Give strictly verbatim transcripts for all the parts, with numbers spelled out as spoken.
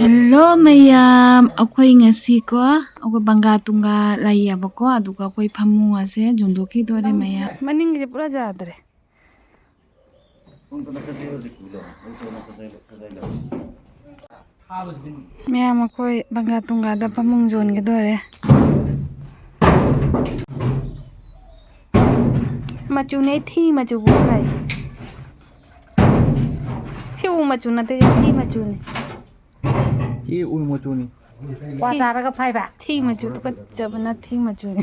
Hello ꯃꯌꯥꯝ, ꯑꯩꯈꯣꯏ ꯉꯁꯤꯀꯣ, ꯑꯩꯈꯣꯏ ꯕꯪꯒꯥ ꯇꯨꯡꯒꯥ ꯂꯩꯌꯦꯕꯀꯣ, ꯑꯗꯨꯒ ꯑꯩꯈꯣꯏ ꯐꯃꯨꯡ ꯑꯁꯦ ꯌꯣꯟꯊꯣꯛꯈꯤꯗꯣꯔꯦ ꯃꯌꯥꯝ꯫ ꯃꯅꯤꯡꯒꯤꯗꯤ ꯄꯨꯔꯥ ꯌꯥꯗ꯭ꯔꯦ꯫ ꯃꯌꯥꯝ, ꯑꯩꯈꯣꯏ ꯕꯪꯒꯥ ꯇꯨꯡꯒꯥꯗ ꯐꯃꯨꯡ ꯌꯣꯟꯒꯗꯣꯔꯦ꯫ ꯃꯆꯨꯅꯦ, ꯊꯤ ꯃꯆꯨꯕꯨ ꯂꯩ꯫ ꯁꯤ ꯎ ꯃꯆꯨ ꯅꯠꯇꯦ, ꯊꯤ ꯃꯆꯨꯅꯦ꯫ ꯁꯤ ꯎ ꯃꯆꯨꯅꯤ꯫ ꯀ꯭ꯋꯥ ꯆꯥꯔꯒ ꯐꯥꯏꯕ꯫ ꯊꯤ ꯃꯆꯨ ꯇꯨꯀꯠꯆꯕꯅ ꯊꯤ ꯃꯆꯨꯅꯦ꯫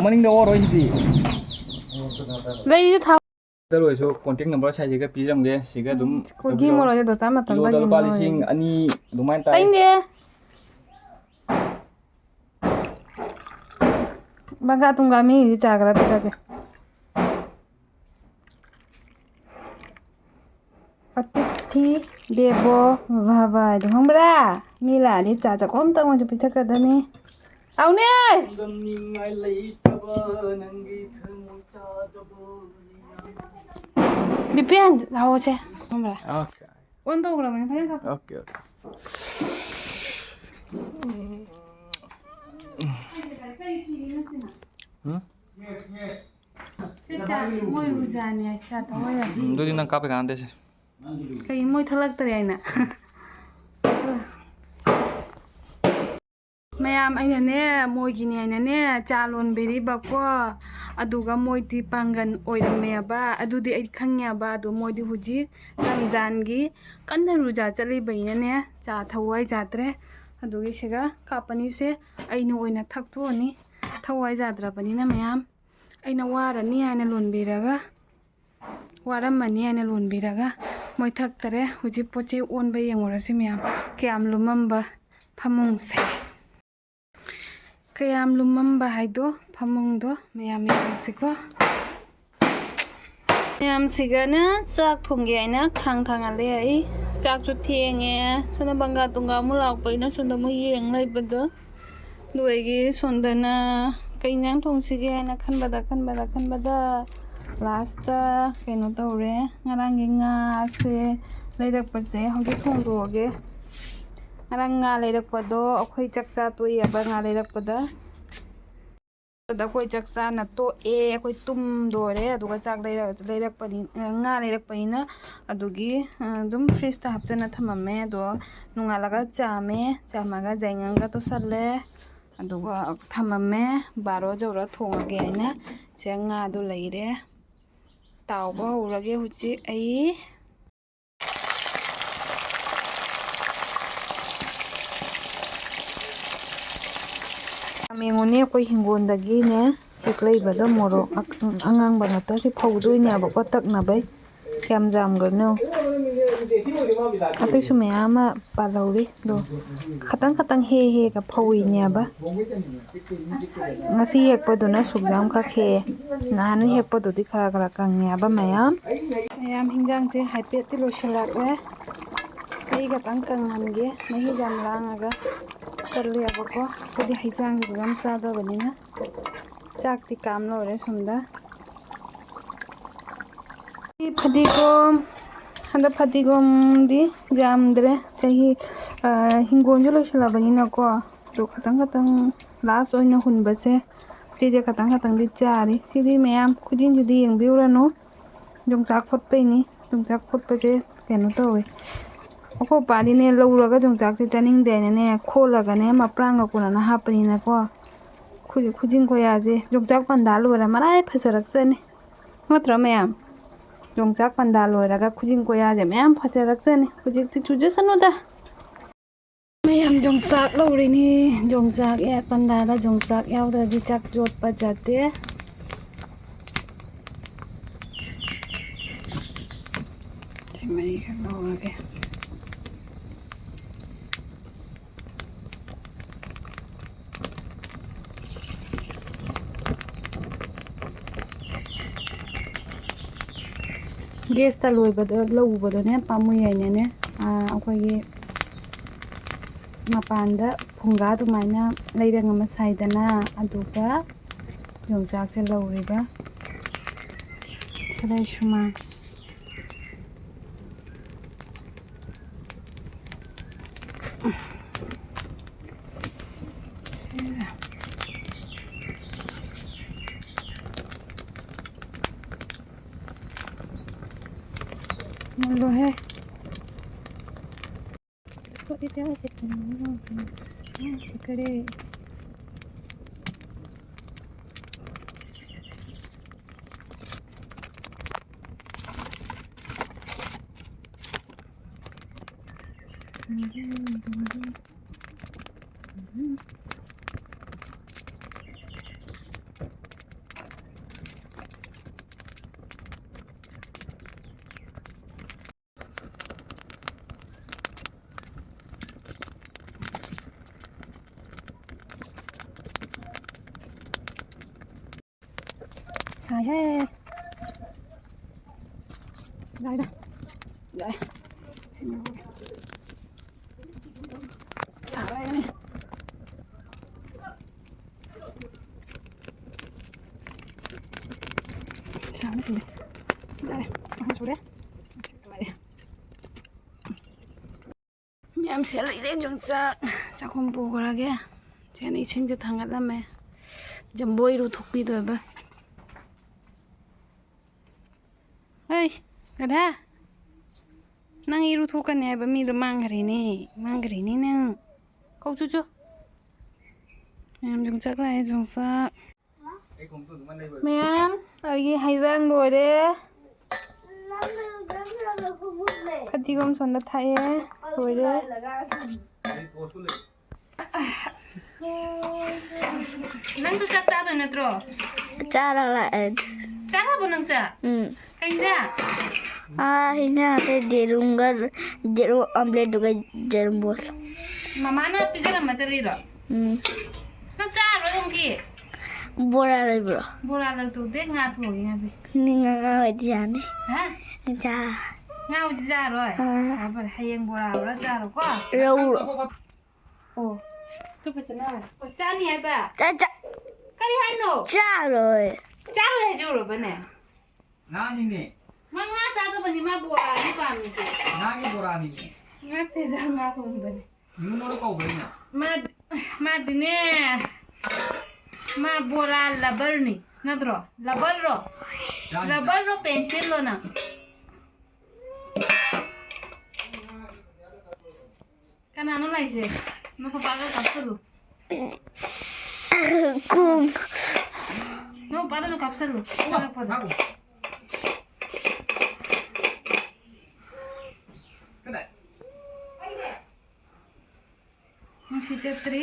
ꯃꯅꯤꯡꯗ ꯑꯣꯔꯣꯏꯁꯤꯗꯤ꯫ ꯂꯩꯁꯦ ꯊꯥꯎ꯫ ꯗ ꯑꯣꯏꯔꯁꯨ contact number ꯁ꯭ꯋꯥꯏꯁꯤꯒ ꯄꯤꯔꯝꯒꯦ꯫ ꯁꯤꯒ ꯑꯗꯨꯝ ꯎꯝ, ꯀꯣꯏꯒꯤ ꯇꯧꯕꯤꯔꯛꯑꯣ꯫ ꯃꯣꯔꯣꯛꯁꯦ ꯗꯣꯆꯥ ꯃꯇꯝꯗ ꯀꯤꯂꯣꯗ ꯂꯨꯄꯥ ꯌꯦꯡꯉꯣ꯫ ꯂꯤꯁꯤꯡ ꯑꯅꯤ ꯑꯗꯨꯃꯥꯏꯅ ꯇꯥꯏ꯫ ꯇꯥꯏꯅꯦ꯫ ꯕꯪꯒꯥ ꯇꯨꯡꯒꯥ ꯃꯤꯒꯤꯗꯤ ꯆꯥ ꯈꯔ ꯄꯤꯊꯛꯀꯦ꯫ ꯑꯇꯤꯊꯤ ꯗꯦꯕꯣ ꯚꯕ ꯍꯥꯏꯗꯣ ꯈꯪꯕ꯭ꯔꯥ? ꯃꯤ ꯂꯥꯛꯑꯗꯤ ꯆꯥ ꯆꯥꯛꯈꯣꯝ ꯑꯝꯇꯪ ꯑꯣꯏꯁꯨ ꯄꯤꯊꯛꯀꯗꯕꯅꯤ꯫ ꯑꯧꯅꯦ! ꯉꯝꯅꯤꯡꯉꯥꯏ ꯂꯩꯇꯕ ꯅꯪꯒꯤ ꯊꯃꯣꯏ ꯆꯥꯗꯕ꯫ ꯗꯤꯄꯦꯟ, ꯂꯥꯛꯑꯣꯁꯦ꯫ ꯈꯪꯕ꯭ꯔꯥ? ꯑꯣꯀꯦ꯫ ꯑꯣꯟ ꯇꯧꯈ꯭ꯔꯕꯅꯤ, ꯍꯣꯔꯦꯟ ꯀꯥꯞꯄꯣ꯫ Okay, okay. ꯎꯝ? ꯁꯤ ꯆꯥ, ꯃꯣꯏ ꯔꯨꯖꯥꯅꯤ ꯍꯥꯏ, ꯆꯥ ꯊꯛꯑꯣ ꯌꯥꯏ꯫ ꯎꯝ, ꯑꯗꯨꯗꯤ ꯅꯪ ꯀꯥꯞꯄꯦ ꯀꯥꯟꯅꯗꯦꯁꯦ꯫ ꯀꯩ ꯃꯣꯏ ꯊꯛꯂꯛꯇ꯭ꯔꯦ ꯍꯥꯏꯅ? ꯃꯌꯥꯝ, ꯑꯩꯅꯅꯦ, ꯃꯣꯏꯒꯤꯅꯦ ꯍꯥꯏꯅꯅꯦ, ꯆꯥ ꯂꯣꯟꯕꯤꯔꯤꯕꯀꯣ꯫ ꯑꯗꯨꯒ ꯃꯣꯏꯗꯤ ꯄꯥꯡꯒꯟ ꯑꯣꯏꯔꯝꯃꯦꯕ꯫ ꯑꯗꯨꯗꯤ ꯑꯩ ꯈꯪꯉꯦꯕ꯫ ꯑꯗꯣ ꯃꯣꯏꯗꯤ ꯍꯧꯖꯤꯛ ꯔꯝꯖꯥꯟꯒꯤ ꯀꯟꯅ ꯔꯨꯖꯥ ꯆꯠꯂꯤꯕꯅꯤꯅꯅꯦ, ꯆꯥ ꯊꯛꯎ ꯍꯥꯏꯖꯥꯗ꯭ꯔꯦ꯫ ꯑꯗꯨꯒꯤ ꯁꯤꯒ ꯀꯥꯞꯄꯅꯤꯁꯦ꯫ ꯑꯩꯅ ꯑꯣꯏꯅ ꯊꯛꯇꯣꯛꯑꯅꯤ꯫ ꯊꯋꯥꯏ ꯌꯥꯗ꯭ꯔꯕꯅꯤꯅ ꯃꯌꯥꯝ꯫ ꯑꯩꯅ ꯋꯥꯔꯅꯤ ꯍꯥꯏꯅ ꯂꯣꯟꯕꯤꯔꯒ, ꯋꯥꯔꯝꯃꯅꯤ ꯍꯥꯏꯅ ꯂꯣꯟꯕꯤꯔꯒ ꯃꯣꯏ ꯊꯛꯇꯔꯦ꯫ ꯍꯧꯖꯤꯛ ꯄꯣꯠ ꯆꯩ ꯑꯣꯟꯕ ꯌꯦꯡꯉꯨꯔꯁꯤ ꯃꯌꯥꯝ꯫ ꯀꯌꯥꯝ ꯂꯨꯝꯃꯝꯕ ꯐꯃꯨꯡꯁꯦ꯫ ꯀꯌꯥꯝ ꯂꯨꯝꯃꯝꯕ ꯍꯥꯏꯗꯣ ꯐꯃꯨꯡꯗꯣ ꯃꯌꯥꯝ ꯌꯦꯡꯉꯁꯤꯀꯣ꯫ ꯃꯌꯥꯝꯁꯤꯒꯅ ꯆꯥꯛ ꯊꯣꯡꯒꯦ ꯍꯥꯏꯅ ꯈꯥꯡ ꯊꯥꯡꯒꯠꯂꯦ ꯑꯩ꯫ ꯆꯥꯛꯁꯨ ꯊꯦꯡꯉꯦ꯫ ꯁꯣꯝꯗ ꯕꯪꯒꯥ ꯇꯨꯡꯒꯥ ꯑꯃꯨꯛ ꯂꯥꯛꯄ, ꯑꯩꯅ ꯁꯣꯝꯗ ꯑꯃꯨꯛ ꯌꯦꯡ ꯂꯩꯕꯗꯣ꯫ ꯑꯗꯨ ꯑꯩꯒꯤ ꯁꯣꯝꯗꯅ ꯀꯩ ꯏꯟꯖꯥꯡ ꯊꯣꯡꯁꯤꯒꯦꯅ ꯈꯟꯕꯗ, ꯈꯟꯕꯗ, ꯈꯟꯕꯗ, ꯂꯥꯁꯇ ꯀꯩꯅꯣ ꯇꯧꯔꯦ꯫ ꯉꯔꯥꯡꯒꯤ ꯉꯥꯁꯦ ꯂꯩꯔꯛꯄꯁꯦ ꯍꯧꯖꯤꯛ ꯊꯣꯡꯗꯣꯛꯑꯒꯦ꯫ ꯉꯔꯥꯡ ꯉꯥ ꯂꯩꯔꯛꯄꯗꯣ ꯑꯩꯈꯣꯏ ꯆꯥꯛ ꯆꯥ ꯇꯣꯛꯑꯦꯕ, ꯉꯥ ꯂꯩꯔꯛꯄꯗ꯫ ꯑꯗ ꯑꯩꯈꯣꯏ ꯆꯥꯛ ꯆꯥꯅ ꯇꯣꯛꯑꯦ, ꯑꯩꯈꯣꯏ ꯇꯨꯝꯗꯣꯔꯦ꯫ ꯑꯗꯨꯒ ꯆꯥꯛ ꯂꯩꯔ-, ꯂꯩꯔꯛꯄꯅꯤ-, ꯉꯥ ꯂꯩꯔꯛꯄꯅꯤꯅ ꯑꯗꯨꯒꯤ, ꯑꯗꯨꯝ ꯐ꯭ꯔꯤꯖꯇ ꯍꯥꯞꯆꯟꯅ ꯊꯝꯃꯝꯃꯦ꯫ ꯑꯗꯣ ꯅꯣꯡꯉꯥꯜꯂꯒ ꯆꯥꯝꯃꯦ, ꯆꯥꯝꯃꯒ ꯌꯥꯏꯉꯪꯒ ꯇꯣꯠꯁꯜꯂꯦ꯫ ꯑꯗꯨꯒ ꯊꯝꯃꯝꯃꯦ꯫ ꯕꯥꯔꯣ ꯌꯧꯔ ꯊꯣꯡꯉꯒꯦ ꯍꯥꯏꯅ ꯁꯤꯗ ꯉꯥꯗꯣ ꯂꯩꯔꯦ꯫ ꯇꯥꯎꯕ ꯍꯧꯔꯒꯦ ꯍꯧꯖꯤꯛ ꯑꯩ꯫ ꯌꯥꯝ ꯌꯦꯡꯉꯨꯅꯦ, ꯑꯩꯈꯣꯏ ꯍꯤꯡꯒꯣꯜꯗꯒꯤꯅꯦ ꯍꯦꯛ ꯂꯩꯕꯗ ꯃꯣꯔꯣꯛ ꯑꯉꯥꯡꯕ ꯉꯥꯛꯇ ꯁꯤ ꯐꯧꯗꯣꯏꯅꯦꯕꯀꯣ, ꯇꯛꯅꯕꯩ꯫ ꯀꯌꯥꯝ ꯌꯥꯝꯈ꯭ꯔꯅꯣ? ꯑꯇꯩꯁꯨ ꯃꯌꯥꯝ ꯑꯃ ꯄꯥꯜꯍꯧꯔꯤ꯫ ꯑꯗꯣ ꯈꯇꯪ ꯈꯇꯪ ꯍꯦꯛ ꯍꯦꯛꯒ ꯐꯧꯏꯅꯦꯕ꯫ ꯉꯁꯤ ꯍꯦꯛꯄꯗꯨꯅ ꯁꯨꯛ ꯌꯥꯝ ꯀꯛꯈꯤꯑꯦ꯫ ꯅꯍꯥꯟ ꯍꯦꯛꯄꯗꯨꯗꯤ ꯈꯔ ꯈꯔ ꯀꯪꯉꯦꯕ ꯃꯌꯥꯝ꯫ ꯃꯌꯥꯝ, ꯍꯤꯟꯖꯥꯡꯁꯦ ꯍꯥꯏꯐꯦꯠꯇꯤ ꯂꯣꯏꯁꯤꯜꯂꯛꯂꯦ꯫ ꯃꯍꯤ ꯈꯛꯇꯪ ꯀꯪꯍꯟꯒꯦ꯫ ꯃꯍꯤ ꯌꯥꯝ ꯂꯥꯡꯉꯒ ꯀꯜꯂꯦꯕꯀꯣ꯫ ꯑꯩꯈꯣꯏꯗꯤ ꯍꯩꯖꯥꯡꯁꯤꯗꯤ ꯌꯥꯝ ꯆꯥꯗꯕꯅꯤꯅ꯫ ꯆꯥꯛꯇꯤ ꯀꯥꯝ ꯂꯣꯏꯔꯦ ꯁꯣꯝꯗ꯫ ꯁꯤ ꯐꯗꯤꯒꯣꯝ, ꯍꯟꯗꯛ ꯐꯗꯤꯒꯣꯝꯗꯤ ꯌꯥꯝꯗ꯭ꯔꯦ꯫ ꯆꯍꯤ, ꯑ, ꯍꯤꯡꯒꯣꯜꯁꯨ ꯂꯣꯏꯁꯤꯜꯂꯕꯅꯤꯅꯀꯣ꯫ ꯑꯗꯣ ꯈꯇꯪ ꯈꯇꯪ ꯂꯥꯁ ꯑꯣꯏꯅ ꯍꯨꯟꯕꯁꯦ, ꯁꯤꯁꯦ ꯈꯇꯪ ꯈꯇꯪꯗꯤ ꯆꯥꯔꯤ꯫ ꯁꯤꯗꯤ ꯃꯌꯥꯝ ꯈꯨꯖꯤꯟꯁꯤꯗꯤ ꯌꯦꯡꯕꯤꯔꯨꯔꯅꯨ꯫ ꯌꯣꯡꯆꯥꯛ ꯐꯨꯠꯄꯩꯅꯤ꯫ ꯌꯣꯡꯆꯥꯛ ꯐꯨꯠꯄꯁꯦ ꯀꯩꯅꯣ ꯇꯧꯋꯦ꯫ ꯑꯩꯈꯣꯏ ꯄꯥꯗꯤꯅꯦ ꯂꯧꯔꯒ ꯌꯣꯡꯆꯥꯛꯁꯦ ꯆꯥꯅꯤꯡꯗꯦꯅꯅꯦ ꯈꯣꯠꯂꯒꯅꯦ ꯃꯄ꯭ꯔꯥꯡꯒ ꯀꯣꯟꯅꯅ ꯍꯥꯞꯄꯅꯤꯅꯀꯣ꯫ ꯈꯨ-, ꯈꯨꯖꯤꯟ ꯈꯣꯌꯥꯁꯦ ꯌꯣꯡꯆꯥꯛ ꯄꯟꯗꯥ ꯂꯣꯏꯔ ꯃꯔꯥꯏ ꯐꯖꯔꯛꯆꯅꯤ꯫ ꯅꯠꯇ꯭ꯔꯣ ꯃꯌꯥꯝ? ꯌꯣꯡꯆꯥꯛ ꯄꯟꯗꯥ ꯂꯣꯏꯔꯒ ꯈꯨꯖꯤꯟ ꯀꯣꯌꯥꯁꯦ ꯃꯌꯥꯝ ꯐꯖꯔꯛꯆꯅꯤ꯫ ꯍꯧꯖꯤꯛꯇꯤ ꯆꯨꯖꯁꯅꯨꯗ꯫ ꯃꯌꯥꯝ ꯌꯣꯡꯆꯥꯛ ꯂꯧꯔꯤꯅꯤ꯫ ꯌꯣꯡꯆꯥꯛ ꯑꯦ, ꯄꯟꯗꯥꯗ ꯌꯣꯡꯆꯥꯛ ꯌꯥꯎꯗ꯭ꯔꯗꯤ ꯆꯥꯛ ꯌꯣꯠꯄ ꯌꯥꯗꯦ꯫ ꯁꯤ ꯃꯔꯤꯈꯛ ꯂꯧꯔꯒꯦ꯫ ꯒꯦꯁꯇ ꯂꯣꯏꯕꯗꯣ, ꯂꯧꯕꯗꯣꯅꯦ ꯄꯥꯝꯃꯨꯏ ꯍꯥꯏꯅꯅꯦ, ꯑꯥ, ꯑꯩꯈꯣꯏꯒꯤ ꯃꯄꯥꯟꯗ ꯐꯨꯡꯒꯥ ꯑꯗꯨꯃꯥꯏꯅ ꯂꯩꯔꯪ ꯑꯃ ꯁꯥꯏꯗꯅ, ꯑꯗꯨꯒ ꯌꯣꯡꯆꯥꯛꯁꯦ ꯂꯧꯔꯤꯕ ꯈꯔ ꯁꯨꯃꯥꯡ꯫ ꯃꯨꯜꯂꯣꯍꯦ꯫ ꯕꯤꯁꯀꯨꯠ ꯏꯆꯦ ꯏꯆꯦ꯫ ꯀꯔꯤ? ꯁꯥꯏꯍꯦ꯫ ꯌꯥꯏꯗ꯫ ꯌꯥꯏ꯫ ꯁꯤꯃ ꯂꯧꯔꯒꯦ꯫ ꯁꯥꯕ ꯍꯥꯏꯕꯅꯤ꯫ ꯁꯥꯕꯅ ꯁꯤꯔꯦ꯫ ꯌꯥꯔꯦ꯫ ꯑꯍꯨꯝ ꯁꯨꯔꯦ꯫ ꯁꯤ ꯀꯃꯥꯏꯅ? ꯃꯌꯥꯝ ꯁꯦꯜ ꯂꯩꯔꯦ, ꯌꯣꯡꯆꯥꯛ ꯆꯥꯛꯈꯨꯝ ꯄꯨꯈ꯭ꯔꯒꯦ꯫ ꯆꯦꯅ ꯏꯁꯤꯡꯁꯦ ꯊꯥꯡꯒꯠꯂꯝꯃꯦ꯫ ꯖꯝꯕꯣ ꯏꯔꯨ ꯊꯣꯛꯄꯤꯗꯣꯏꯕ꯫ ꯍꯩ, ꯒꯙꯥ! ꯅꯪ ꯏꯔꯨ ꯊꯣꯛꯀꯅꯤ ꯍꯥꯏꯕ ꯃꯤꯗꯣ ꯃꯥꯡꯈ꯭ꯔꯦꯅꯦ, ꯃꯥꯡꯈ꯭ꯔꯦꯅꯦ ꯅꯪ꯫ ꯀꯧ ꯆꯨ ꯆꯨ꯫ ꯃꯌꯥꯝ ꯌꯣꯡꯆꯥꯛ ꯂꯥꯛꯑꯦ, ꯌꯣꯡꯆꯥꯛ꯫ ꯃꯌꯥꯝ, ꯑꯩꯒꯤ ꯍꯩꯖꯥꯡ ꯂꯣꯏꯔꯦ꯫ ꯐꯗꯤꯒꯣꯝ ꯁꯣꯝꯗ ꯊꯥꯛꯑꯦ꯫ ꯂꯣꯏꯔꯦ꯫ ꯅꯪꯁꯨ ꯆꯥꯛ ꯆꯥꯗꯣꯏ ꯅꯠꯇ꯭ꯔꯣ? ꯆꯥꯔ ꯂꯥꯛꯑꯦ꯫ ꯆꯥꯔꯕꯣ ꯅꯪ ꯆꯥꯛ? ꯎꯝ꯫ ꯀꯩ ꯏꯟꯖꯥꯡ? ꯑꯥ, ꯏꯟꯖꯥꯡ ꯑꯇꯩ ꯌꯦꯔꯨꯝꯒ, ꯌꯦꯔꯨꯝ omelette ꯗꯨꯒ ꯌꯦꯔꯨꯝ ꯕꯣꯜ꯫ ꯃꯃꯥꯅ ꯄꯤꯖꯔꯝꯃ ꯆꯠꯂꯤꯔꯣ? ꯎꯝ꯫ ꯅꯪ ꯆꯥꯔꯣꯏ ꯑꯃꯨꯛꯀꯤ? ꯕꯣꯔꯥ ꯂꯩꯕ꯭ꯔꯣ? ꯕꯣꯔꯥ ꯂꯧꯊꯣꯛꯇꯦ, ꯉꯥ ꯊꯣꯡꯉꯦ ꯉꯁꯤ꯫ ꯅꯤꯡ ꯉꯥ ꯑꯣꯏꯗꯤ ꯌꯥꯅꯤ꯫ ꯍꯥ? ꯆꯥ꯫ ꯉꯥ ꯑꯣꯏꯗꯤ ꯆꯥꯔꯣꯏ? ꯑꯥ꯫ ꯐꯔꯦ, ꯐꯔꯦ, ꯍꯌꯦꯡ ꯕꯣꯔꯥ ꯍꯧꯔ ꯆꯥꯔꯣꯀꯣ꯫ ꯔꯧ꯫ ꯑꯣ, ꯑꯗꯨ ꯐꯖꯅ ꯍꯥꯏꯔꯣ꯫ ꯑꯣ, ꯆꯥꯅꯤ ꯍꯥꯏꯕ? ꯆꯥ-, ꯆꯥ-, ꯀꯔꯤ ꯍꯥꯏꯅꯣ? ꯆꯥꯔꯣꯏ꯫ ꯆꯥꯔꯣꯏ ꯍꯥꯏꯖꯧꯔꯕꯅꯦ? ꯉꯥꯅꯤꯅꯦ꯫ ꯃꯥ ꯉꯥ ꯆꯥꯗꯕꯅꯤ, ꯃꯥ ꯕꯣꯔꯥꯅꯤ ꯄꯥꯝꯃꯤꯁꯦ꯫ ꯉꯥꯒꯤ ꯕꯣꯔꯥꯅꯤꯅꯦ꯫ ꯅꯠꯇꯦꯗ, ꯉꯥ ꯊꯣꯡꯕꯅꯤ꯫ ꯃꯤꯉꯣꯟꯗ ꯀꯧꯕꯩꯅꯦ꯫ ꯃꯥ-, ꯃꯥꯗꯤꯅꯦ, ꯃꯥ ꯕꯣꯔꯥ ꯂꯕꯔꯅꯤ, ꯅꯠꯇ꯭ꯔꯣ? ꯂꯕꯔꯔꯣ? ꯆꯥꯅꯤ꯫ ꯂꯕꯔꯔꯣ, ꯄꯦꯟꯁꯤꯜꯂꯣ ꯅꯪ? ꯀꯅꯥꯅꯣ ꯂꯥꯛꯏꯁꯦ? ꯅꯣ ꯄꯄꯥꯒ ꯀꯥꯞꯁꯜꯂꯨ꯫ ꯀꯨꯝ꯫ ꯅꯣ ꯄꯄꯥꯗꯁꯨ ꯀꯥꯞꯁꯜꯂꯨ꯫ ꯊꯣꯛꯂꯛꯄꯗ꯫ ꯉꯥꯏꯈꯣ꯫ ꯀꯗꯥꯏ? ꯅꯨꯡꯁꯤ ꯆꯠꯇ꯭ꯔꯤ꯫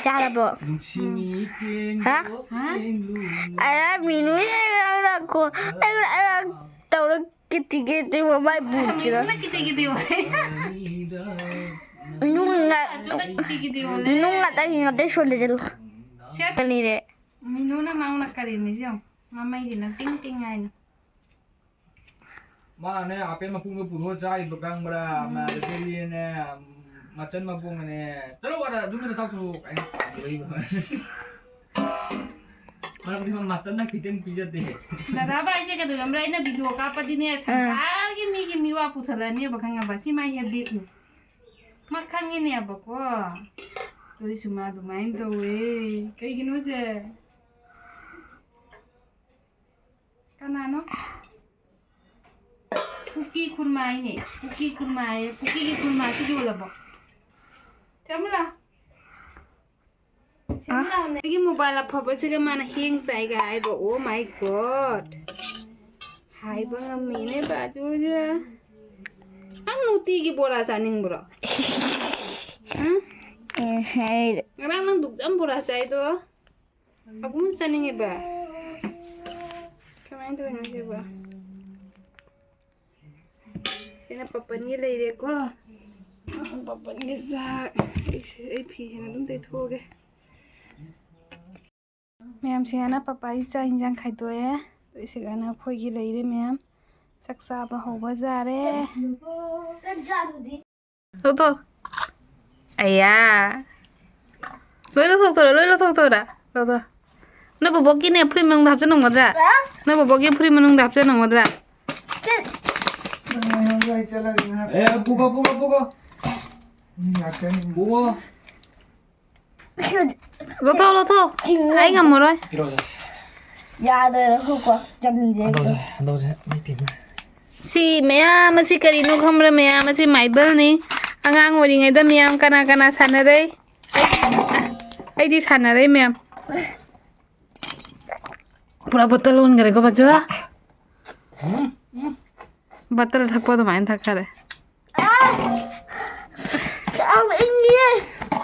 ꯆꯥꯔꯕꯣ? ꯅꯨꯡꯁꯤꯅꯤ ꯍꯥ? ꯇꯦꯡꯂꯨ, ꯇꯦꯡꯂꯨ꯫ ꯑꯌꯥ, ꯃꯤꯅꯨ ꯌꯦꯡꯉꯛꯑꯣ꯫ ꯑꯩ, ꯑꯩ ꯇꯧꯔ ꯀꯤꯇꯤ ꯀꯤꯇꯤ ꯃꯃꯥꯏ ꯕꯨꯠꯁꯤꯗ꯫ ꯃꯤꯅꯨꯅ ꯀꯤꯇꯤ ꯀꯤꯇꯤ ꯑꯣꯏ꯫ ꯅꯨꯡ ꯉꯥ-, ꯑꯆꯨꯗ ꯀꯤꯇꯤ ꯀꯤꯇꯤ ꯑꯣꯜꯂꯦ꯫ ꯅꯨꯡ ꯉꯥꯛꯇꯪ ꯉꯥꯛꯇꯪ ꯁꯣꯟꯗꯁꯤꯜꯂꯨ꯫ ꯁꯦ꯫ ꯀꯔꯤꯔꯦ? ꯃꯤꯅꯨꯅ ꯃꯥꯡꯅ ꯀꯔꯦꯝꯃꯤꯁꯦ ꯌꯦꯡꯉꯣ꯫ ꯃꯃꯩꯁꯤꯅ ꯇꯤꯡ ꯇꯤꯡ ꯍꯥꯏꯅ꯫ ꯃꯥꯅꯦ, ꯑꯥꯄꯦꯜ ꯃꯄꯨꯝꯗꯣ ꯄꯨꯊꯣꯛꯑ ꯆꯥꯔꯤꯗꯣ ꯈꯪꯕ꯭ꯔꯥ? ꯎꯝ꯫ ꯃꯥ ꯑꯗꯒꯤꯗꯤꯅꯦ, ꯃꯆꯟ ꯃꯄꯨꯝꯒꯅꯦ, "ꯆꯠꯂꯣ ꯑꯥꯗ, ꯑꯗꯨꯝꯕꯗ ꯆꯥꯎ ꯆꯣ" ꯀꯥꯏꯅ ꯇꯧꯔꯛꯏꯕ꯫ ꯃꯔꯝꯗꯤ ꯃꯥ ꯃꯆꯟꯅ ꯈꯤꯇꯪ ꯄꯤꯖꯗꯦ꯫ ꯗꯗꯥ ꯚꯥꯏꯁꯦ ꯀꯩꯗꯧꯔꯝꯕ꯭ꯔꯥ? ꯑꯩꯅ ꯚꯤꯗꯤꯑꯣ ꯀꯥꯞꯄꯗꯤꯅꯦ, ꯑꯥ꯫ ꯁꯪꯁꯥꯔꯒꯤ ꯃꯤꯒꯤ ꯃꯤꯋꯥ ꯄꯨꯁꯜꯂꯅꯦꯕ, ꯈꯪꯉꯕ? ꯁꯤ ꯃꯥꯏ ꯍꯦꯕꯤꯠꯅꯤ꯫ ꯃꯥ ꯈꯪꯉꯤꯅꯦꯕꯀꯣ꯫ ꯑꯗꯨꯏꯁꯨ ꯃꯥ ꯑꯗꯨꯃꯥꯏꯅ ꯇꯧꯋꯦ꯫ ꯀꯩꯒꯤꯅꯣꯁꯦ? ꯀꯅꯥꯅꯣ? ꯀꯨꯀꯤ ꯈꯨꯔꯃꯥꯏꯅꯦ꯫ ꯀꯨꯀꯤ ꯈꯨꯔꯃꯥꯏ꯫ ꯀꯨꯀꯤꯒꯤ ꯈꯨꯔꯃꯥꯁꯤ ꯌꯣꯜꯂꯕꯣ? ꯆꯃꯨꯂꯥ꯫ ꯆꯃꯨꯂꯥ, ꯑꯩꯒꯤ ꯃꯣꯕꯥꯏꯜ ꯑꯐꯕꯁꯤꯒ ꯃꯥꯅ ꯍꯦꯡ ꯆꯥꯏꯒ ꯍꯥꯏꯕ꯫ Oh my God꯫ ꯍꯥꯏꯕ ꯉꯝꯃꯤꯅꯦ ꯕꯥꯖꯨꯁꯦ꯫ ꯅꯪ ꯅꯨꯡꯇꯤꯒꯤ ꯕꯣꯔꯥ ꯆꯥꯅꯤꯡꯕ꯭ꯔꯣ? ꯍꯥ? ꯑꯦ, ꯍꯥꯏꯔꯦ꯫ ꯉꯔꯥꯡ ꯅꯪ ꯗꯨꯛ ꯌꯥꯝ ꯕꯣꯔꯥ ꯆꯥꯏꯗꯣ꯫ ꯑꯒꯨꯝ ꯆꯥꯅꯤꯡꯉꯦꯕ꯫ ꯀꯃꯥꯏꯅ ꯇꯧꯔꯤꯅꯣ ꯁꯤꯕꯣ? ꯁꯤꯅ ꯄꯥꯄꯟꯒꯤ ꯂꯩꯔꯦꯀꯣ꯫ ꯄꯥꯄꯟꯒꯤ ꯆꯥꯛ꯫ ꯑꯩꯁꯦ, ꯑꯩ ꯐꯤꯁꯤꯅ ꯑꯗꯨꯝ ꯇꯩꯊꯣꯛꯑꯒꯦ꯫ ꯃꯌꯥꯝꯁꯦ ꯍꯥꯟꯅ ꯄꯄꯥꯒꯤ ꯆꯥꯛ ꯏꯟꯖꯥꯡ ꯈꯥꯏꯗꯣꯛꯑꯦ꯫ ꯑꯗꯨ ꯁꯤꯒꯅ ꯑꯩꯈꯣꯏꯒꯤ ꯂꯩꯔꯦ ꯃꯌꯥꯝ꯫ ꯆꯥꯛ ꯆꯥꯕ ꯍꯧꯕ ꯌꯥꯔꯦ꯫ ꯂꯧꯊꯣꯛ꯫ ꯑꯌꯥ꯫ ꯂꯣꯏ ꯂꯧꯊꯣꯛꯇꯣꯔꯥ? ꯂꯣꯏ ꯂꯧꯊꯣꯛꯇꯣꯔꯥ? ꯂꯧꯊꯣꯛ꯫ ꯅꯣꯏ ꯕꯣꯕꯣꯛꯀꯤꯅꯦ ꯐꯨꯔꯤꯠ ꯃꯅꯨꯡꯗ ꯍꯥꯞꯆꯤꯟ ꯉꯝꯒꯗ꯭ꯔꯥ? ꯅꯣꯏ ꯕꯣꯕꯣꯛꯀꯤ ꯐꯨꯔꯤꯠ ꯃꯅꯨꯡꯗ ꯍꯥꯞꯆꯤꯟ ꯉꯝꯒꯗ꯭ꯔꯥ? ꯑꯦ, ꯄꯨꯒꯣ, ꯄꯨꯒꯣ, ꯄꯨꯒꯣ꯫ ꯄꯨꯒꯣ꯫ ꯂꯧꯊꯣꯛ, ꯂꯧꯊꯣꯛ꯫ ꯑꯩ ꯉꯝꯃꯔꯣꯏ꯫ ꯄꯤꯔꯛꯑꯣꯁꯦ꯫ ꯌꯥꯗ꯭ꯔꯦ, ꯂꯧꯊꯣꯛꯀꯣ꯫ ꯆꯪꯁꯦ꯫ ꯍꯟꯗꯣꯛꯁꯦ, ꯍꯟꯗꯣꯛꯁꯦ꯫ ꯃꯤ ꯄꯤꯕ꯫ ꯁꯤ ꯃꯌꯥꯝ ꯑꯁꯤ ꯀꯔꯤꯅꯣ ꯈꯪꯕ꯭ꯔꯥ? ꯃꯌꯥꯝ ꯑꯁꯤ ꯃꯥꯏꯕꯜꯅꯤ꯫ ꯑꯉꯥꯡ ꯑꯣꯏꯔꯤꯉꯩꯗ ꯃꯌꯥꯝ ꯀꯅꯥ ꯀꯅꯥ ꯁꯥꯟꯅꯔꯩ? ꯑꯩꯗꯤ ꯁꯥꯟꯅꯔꯩ ꯃꯌꯥꯝ꯫ ꯄꯨꯔꯥ ꯕꯣꯇꯜ ꯑꯣꯟꯈꯔꯦꯀꯣ, ꯕꯖꯨ꯫ ꯕꯣꯇꯜ ꯊꯛꯄ ꯑꯗꯨꯃꯥꯏꯅ ꯊꯛꯈꯔꯦ꯫ ꯌꯥꯝ ꯏꯪꯉꯤꯌꯦ꯫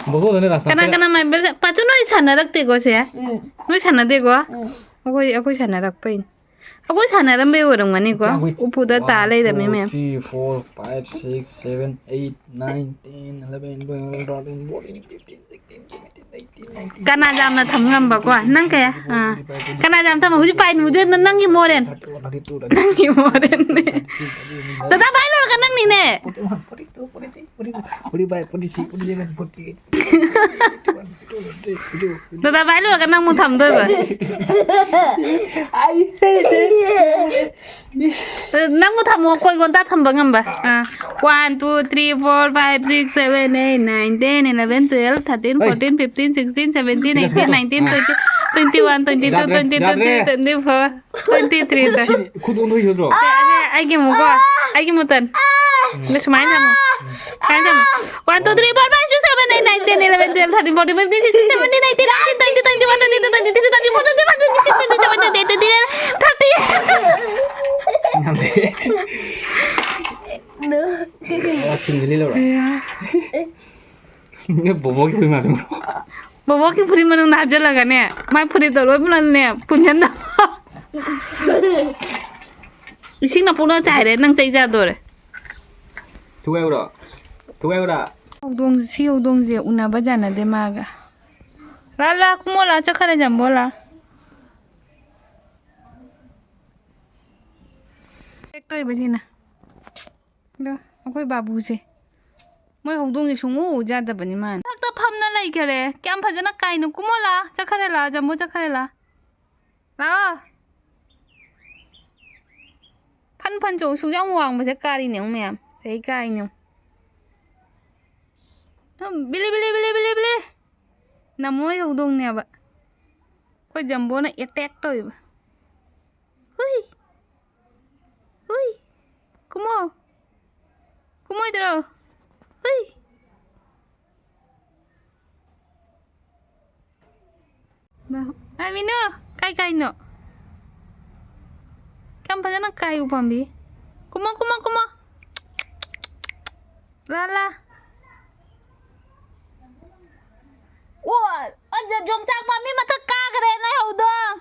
ꯕꯣꯇꯜꯗꯅꯦ ꯔꯥꯁꯅꯥ ꯀꯅꯥ ꯀꯅꯥ ꯃꯥꯏꯕꯜ ꯁꯥ-, ꯄꯥꯆꯨ, ꯅꯣꯏ ꯁꯥꯟꯅꯔꯛꯇꯦꯀꯣ ꯁꯦ? ꯎꯝ꯫ ꯅꯣꯏ ꯁꯥꯟꯅꯗꯦꯀꯣ? ꯎꯝ꯫ ꯑꯩꯈꯣꯏ, ꯑꯩꯈꯣꯏ ꯁꯥꯟꯅꯔꯛꯄꯩꯅꯦ꯫ ꯑꯩꯈꯣꯏ ꯁꯥꯟꯅꯔꯝꯕꯩ ꯑꯣꯏꯔꯝꯒꯅꯤꯀꯣ꯫ ꯎꯄꯨꯗ ꯇꯥ ꯂꯩꯔꯝꯃꯤ ꯃꯌꯥꯝ꯫ One, two, three, four, five, six, seven, eight, nine, ten, eleven, twelve, thirteen, fourteen, fifteen, sixteen, seventeen, eighteen, nineteen. ꯀꯅꯥ ꯌꯥꯝꯅ ꯊꯝ ꯉꯝꯕꯀꯣ? ꯅꯪ ꯀꯌꯥ? ꯑꯥ꯫ ꯀꯅꯥ ꯌꯥꯝ ꯊꯝꯕ? ꯍꯧꯖꯤꯛ ꯄꯥꯏꯅꯨ, ꯍꯧꯖꯤꯛ ꯅꯪꯒꯤ ꯃꯣꯔꯦꯟ꯫ ꯅꯪꯒꯤ ꯃꯣꯔꯦꯟꯅꯦ꯫ ꯗꯗꯥ ꯄꯥꯏ ꯂꯣꯏꯔꯒ ꯅꯪꯅꯤꯅꯦ꯫ Forty-one, forty-two, forty-three, forty-four, forty-five, forty-six, forty-seven, forty-eight. ꯗꯗꯥ ꯄꯥꯏ ꯂꯣꯏꯔꯒ ꯅꯪ ꯑꯃꯨꯛ ꯊꯝꯗꯣꯏꯕ꯫ ꯑꯩ ꯅꯪꯕꯨ ꯊꯝꯃꯣ, ꯀꯣꯏ ꯀꯣꯟꯇꯥ ꯊꯝꯕ ꯉꯝꯕ꯫ ꯑꯥ, one, two, three, four, five, six, seven, eight, nine, ten, eleven, twelve, thirteen, ꯍꯣꯏ꯫ Fourteen, fifteen, sixteen, seventeen, eighteen, nineteen, twenty, twenty-one, twenty-two, ꯌꯥꯗ꯭ꯔꯦ, twenty-three, ꯌꯥꯗ꯭ꯔꯦ꯫ Twenty-four, twenty-three꯫ ꯁꯤꯅꯤ, ꯈꯨꯠ ꯑꯣꯟꯊꯣꯛꯏ ꯅꯠꯇ꯭ꯔꯣ? ꯑꯦ, ꯑꯦ, ꯑꯩꯒꯤ ꯑꯃꯨꯛꯀꯣ, ꯑꯩꯒꯤ ꯑꯃꯨꯛ ꯇꯟ꯫ ꯁꯨꯃꯥꯏꯅ ꯊꯝꯃꯣ꯫ ꯁꯨꯃꯥꯏꯅ ꯊꯝꯃꯣ꯫ One, two, three, four, five, six, seven, eight, nine, ten, eleven, twelve, thirteen, fourteen, fifteen, sixteen, seventeen, eighteen, nineteen, twenty, twenty-one, twenty-two, twenty-three, twenty-four, twenty-five, twenty-six, twenty-seven, twenty-eight, twenty-nine, thirty꯫ ꯉꯝꯗꯦ꯫ ꯋꯥꯁꯤꯡꯗ ꯂꯤꯠꯂꯧꯔꯣ? ꯕꯣꯕꯣꯒꯤ ꯐꯨꯔꯤꯠ ꯃꯅꯥꯛꯇ꯫ ꯕꯣꯕꯣꯒꯤ ꯐꯨꯔꯤꯠ ꯃꯅꯨꯡꯗ ꯍꯥꯞꯆꯜꯂꯒꯅꯦ, ꯃꯥꯏ ꯐꯨꯔꯤꯠꯇꯣ ꯂꯣꯏ ꯄꯨꯂꯞꯅꯦ ꯄꯨꯟꯁꯤꯟꯅ꯫ ꯏꯁꯤꯡꯅ ꯄꯨꯡꯅ ꯆꯥꯏꯔꯦ, ꯅꯪ ꯆꯩ ꯆꯥꯗꯣꯔꯦ꯫ ꯊꯨꯒꯥꯏꯌꯨꯔꯣ? ꯊꯨꯒꯥꯏꯌꯨꯔꯥ? ꯍꯧꯗꯣꯡ, ꯁꯤ ꯍꯧꯗꯣꯡꯁꯦ ꯎꯅꯕ ꯌꯥꯅꯗꯦ ꯃꯥꯒ꯫ ꯂꯥ, ꯂꯥ, ꯀꯨꯝꯃꯣ ꯂꯥ, ꯆꯠꯈꯔꯦ ꯖꯝꯕꯣ ꯂꯥ꯫ ꯇꯦꯛꯇꯣꯏꯕꯁꯤꯅ꯫ ꯑꯗꯣ ꯑꯩꯈꯣꯏ ꯕꯥꯕꯨꯁꯦ, ꯃꯣꯏ ꯍꯧꯗꯣꯡꯁꯦ ꯁꯨꯡꯎ ꯎꯖꯥꯗꯕꯅꯤ ꯃꯥꯅ꯫ ꯃꯊꯛꯇ ꯐꯝꯅ ꯂꯩꯈꯔꯦ꯫ ꯀꯌꯥꯝ ꯐꯖꯅ ꯀꯥꯏꯅꯣ꯫ ꯀꯨꯝꯃꯣ ꯂꯥ, ꯆꯠꯈꯔꯦ ꯂꯥ, ꯖꯝꯕꯣ ꯆꯠꯈꯔꯦ ꯂꯥ꯫ ꯂꯥꯛꯑꯣ꯫ ꯐꯟ ꯐꯟ ꯆꯣꯡ꯫ ꯁꯨꯛ ꯌꯥꯝ ꯋꯥꯡꯕꯁꯦ ꯀꯥꯔꯤꯅꯦ ꯑꯃꯨꯛ ꯃꯌꯥꯝ꯫ ꯁꯤꯗꯩ ꯀꯥꯏꯅꯦ ꯑꯃꯨꯛ꯫ ꯎꯝ, ꯕꯤꯂꯤ, ꯕꯤꯂꯤ, ꯕꯤꯂꯤ, ꯕꯤꯂꯤ, ꯕꯤꯂꯤ꯫ ꯅꯃꯣꯏ ꯍꯧꯗꯣꯡꯅꯦꯕ꯫ ꯑꯩꯈꯣꯏ ꯖꯝꯕꯣꯅ ꯑꯦꯇꯦꯛ ꯇꯧꯋꯦꯕ꯫ ꯍꯨꯏ꯫ ꯍꯨꯏ꯫ ꯀꯨꯝꯃꯣ꯫ ꯀꯨꯝꯃꯣꯏꯗ꯭ꯔꯣ? ꯍꯨꯏ꯫ ꯅ-, ꯑꯥꯏ, ꯃꯤꯅꯨ, ꯀꯥꯏ ꯀꯥꯏꯅꯣ? ꯀꯌꯥꯝ ꯐꯖꯅ ꯀꯥꯏ ꯎꯄꯥꯝꯕꯤ꯫ ꯀꯨꯝꯃꯣ, ꯀꯨꯝꯃꯣ, ꯀꯨꯝꯃꯣ꯫ ꯂꯥ, ꯂꯥ꯫ ꯑꯣ, ꯑ, ꯖ-, ꯌꯣꯡꯆꯥꯛ ꯄꯥꯝꯕꯤ ꯃꯊꯛ ꯀꯥꯈ꯭ꯔꯦ ꯅꯣꯏ ꯍꯧꯗꯣꯡ꯫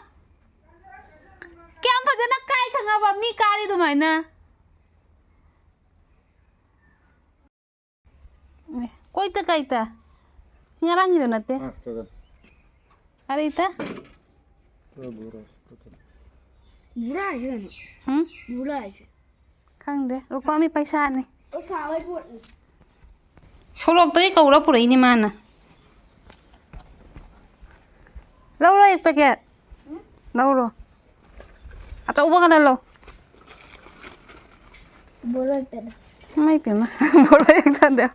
ꯀꯌꯥꯝ ꯐꯖꯅ ꯀꯥꯏ ꯈꯪꯉꯕ ꯃꯤ ꯀꯥꯔꯤ ꯑꯗꯨꯃꯥꯏꯅ? ꯑꯦ, ꯀꯣꯏꯇ ꯀꯥꯏꯇ? ꯉꯔꯥꯡꯒꯤꯗꯣ ꯅꯠꯇꯦ꯫ ꯑꯥ, ꯆꯠꯂꯣ꯫ ꯑꯔꯦ ꯏꯇ? ꯆꯠꯂꯣ, ꯕꯣꯔꯥ, ꯆꯠꯂꯣ꯫ ꯕꯣꯔꯥ ꯍꯥꯏꯁꯦ ꯀꯩꯅꯣ? ꯍꯨꯝ? ꯕꯣꯔꯥ ꯍꯥꯏꯁꯦ꯫ ꯈꯪꯗꯦ꯫ ꯔꯨꯀꯥꯃꯤ ꯄꯩꯁꯥꯅꯤ꯫ ꯄꯩꯁꯥ ꯑꯣꯏ ꯄꯣꯠꯅꯤ꯫ ꯁꯣꯔꯣꯛꯇꯒꯤ ꯀꯧꯔ ꯄꯨꯔꯛꯏꯅꯦ ꯃꯥꯅ꯫ ꯂꯧꯔꯣ ꯑꯦꯛ ꯄꯦꯀꯦꯠ꯫ ꯂꯧꯔꯣ꯫ ꯑꯆꯧꯕ ꯈꯔ ꯂꯧ꯫ ꯕꯣꯔꯣꯏ ꯄꯦꯗ꯫ ꯏꯃꯥꯏ ꯄꯦꯝꯃ꯫ ꯕꯣꯔꯣꯏ ꯍꯦꯛ ꯊꯥꯗꯦ꯫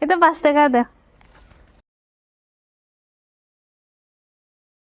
ꯏꯇ ꯄꯥꯁꯇ ꯈꯔꯗ꯫